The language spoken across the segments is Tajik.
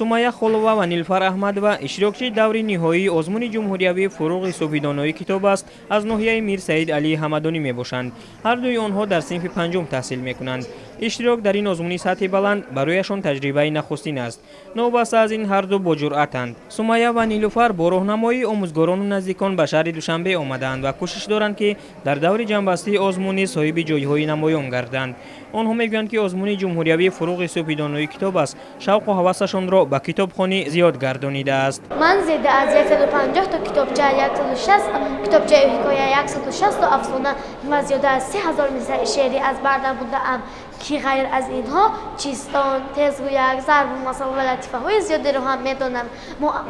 Сумайя Холова ва Нилуфар Аҳмадова иштирокчии даври ниҳоии озмуни ҷумҳуриявии «Фуруғи субҳи доноӣ китоб аст» аз ноҳияи Мир Саид Алии Ҳамадонӣ мебошанд. Ҳар дуи онҳо дар синфи панҷум таҳсил мекунанд. Иштирок дар ин озмуни сатҳи баланд барояшон таҷрибаи нахустин аст. Новобаста аз ин, ҳар ду боҷуръатанд. Сумайя ва Нилуфар бо роҳнамоии омӯзгорону наздикон ба шаҳри Душанбе омадаанд ва кӯшиш доранд, ки дар даври ҷамъбастии озмун низ соҳиби ҷойҳои намоён гарданд. Онҳо мегӯянд, ки озмуни ҷумҳуриявии «Фуруғи субҳи доноӣ китоб аст» шавқу ҳавасашонро ба китобхонӣ зиёд гардонидааст. Ман зиёда аз 150 то китобча, 160 китобчаи ҳикоя, 160 то афсона ва зиёда аз 3000 мисраи шеърӣ аз бар намудаам, ки ғайр аз инҳо чистон, тезгӯяк, зарбулмасал ва латифаҳои зиёдеро ҳам медонам.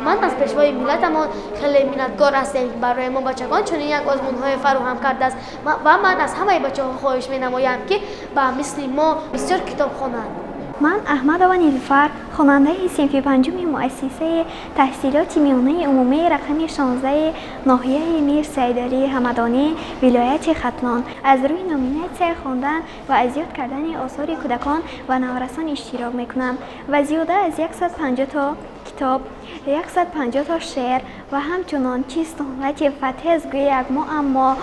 Ман аз пешвои миллатамон хеле миннатдор ҳастем, ки барои мо бачагон чунин як озмунҳое фароҳам кардааст, ва ман аз ҳамаи бачаҳо хоҳиш менамоям, ки ба мисли мо бисёр китоб хонанд. Ман Аҳмадова Нилуфар, хонандаи синфи панҷуми муассисаи таҳсилоти миёнаи умумии рақами 16 ноҳияи Мир Саидалии Ҳамадонӣ, вилояти Хатлон, аз рӯи номинатсияи хондан ва аз ёд кардани осори кӯдакон ва наврасон иштирок мекунам ва зиёда аз 150 то китоб, 150 то шеър ва ҳамчунон чистон, латифа, тезгӯяк, муаммо,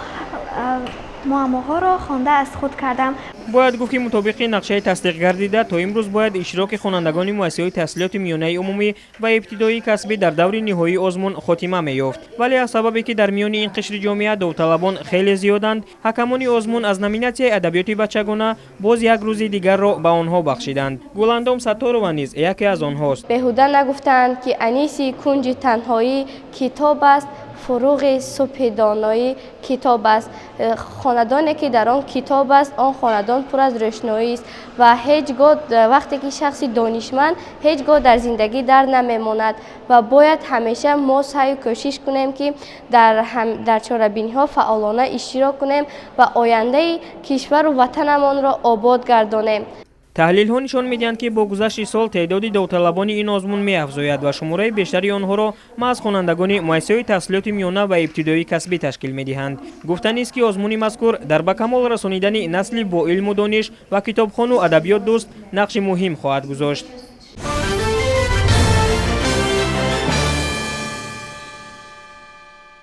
муаммоҳоро хонда аз худ кардам. Бояд гуфт, ки мутобиқи нақшаи тасдиқгардида то имрӯз бояд иштироки хонандагони муассисаҳои таҳсилоти миёнаи умумӣ ва ибтидоии касбӣ дар даври ниҳоии озмун хотима меёфт, вале аз сабабе ки дар миёни ин қишри ҷомеа довталабон хеле зиёданд, ҳакамони озмун аз номинатсияи адабиёти бачагона боз як рӯзи дигарро ба онҳо бахшиданд. Гуландом Сатторова низ яке аз онҳост. Беҳуда нагуфтаанд, ки аниси кунҷи танҳоӣ китоб аст, фуруғи субҳи доноӣ китоб аст. Хонадоне ки дар он китоб аст, он хонадон пур аз рӯшноист ва ҳеҷ гоҳ вақте ки шахси донишманд ҳеҷ гоҳ дар зиндагӣ дар намемонад ва бояд ҳамеша мо саъю кӯшиш кунем, ки дар чорабиниҳо фаъолона иштирок кунем ва ояндаи кишвару ватанамонро обод гардонем. Таҳлилҳо нишон медиҳанд, ки бо гузашти сол теъдоди довталабони ин озмун меафзояд ва шумораи бештари онҳоро маҳз хонандагони муассисаҳои таҳсилоти миёна ва ибтидоии касбӣ ташкил медиҳанд. Гуфтанист, ки озмуни мазкур дар ба камол расонидани насли бо илму дониш ва китобхону адабиёт дӯст нақши муҳим хоҳад гузошт.